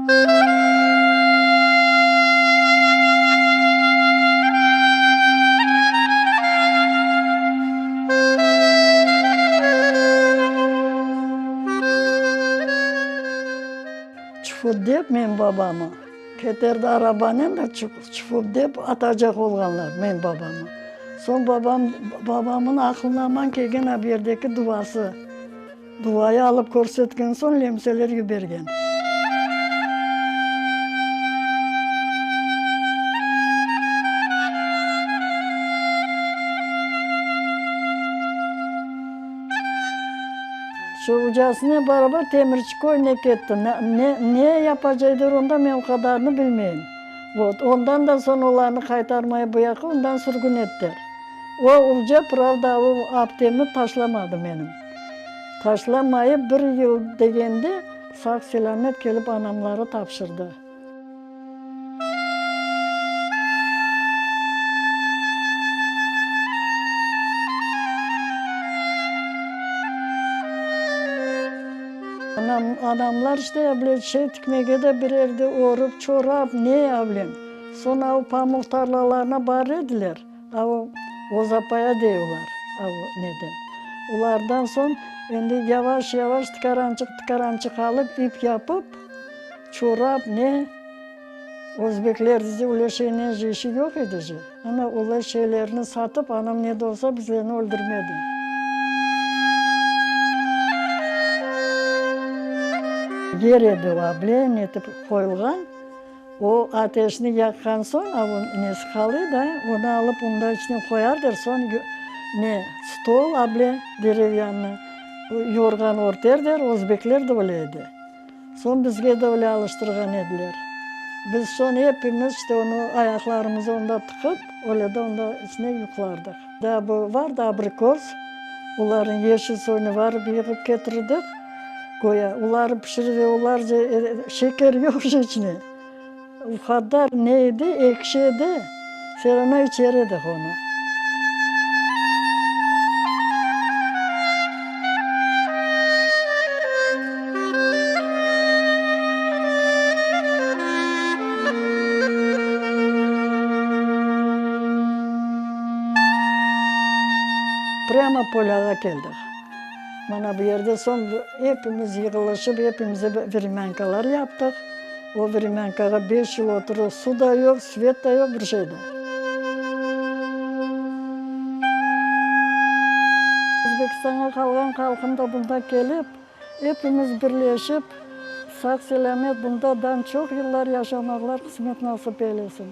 Çufut dep men babamı keterdi arabanen de çufut dep atacaq olğanlar men babamı. Soñ babam babamın aqlına aman kelgen a bu yerdeki duvası. Duvayı alıp körsetken soñ lemseler yibergen. Şu ucasınen beraber Temirçi köyüne ketti. Ne, ne yapacaydır onda men o qadarını bilmeyim. Vot, ondan da soñ olarnı qaytarmaya bu yaqqa ondan sürgün ettiler. O uca, pravda, o aptemi taşlamadı menim. Taşlamayıp bir yıl degende sağ-selâmet kelip anamları tapşırdı. Anam, anamlar işte, avle, şey tikmege de birerdi, örüp, çorap, ne, avle. Soñ av pamuq tarlalarına bar ediler. A o Ozapaya dey olar, a o neden. Olardan soñ endi yavaş-yavaş tikarançıq-tikarançıq alıp, ip yapıp, çorap, ne, özbeklerde öyle şeynen je işi yoq edi je. Ana olar şeylerni satıp, anam ne de olsa bizlerni öldürmedi. Yer edi o, able, netip qoyulğan. O ateşni yaqqan soñ, a o nesi qalıy da, onı alıp onda içine qoyardır, soñ ne, stol able derevyanı, yorğan örterdir, özbekler de öyle edi. Soñ bizge de öyle alıştırğan ediler. Biz soñ epimiz işte onı ayaqlarımızı onda tıqıp, öyle de onda içine yuqlardıq. Daa bu var da abrikos, olarnıñ yeşil soyunı varıp yığıp ketirdik. Goya, oları pişirdi, olar şeker yoq içine. Ufadar ne edi, ekşi edi, serana içer edik onı. Prâmo polâğa keldik. Mana bu yerde soñ epimiz yığılışıp, epimize vremânkalar yaptıq. O vremânkağa beş yıl oturdıq, su da yoq, svet da yoq, bir şey de. Özbekistanğa qalğan halqım da bunda kelip, epimiz birleşip, sağ-selâmet bundadan çoq yıllar yaşamaqlar qısmet nasip eylesin.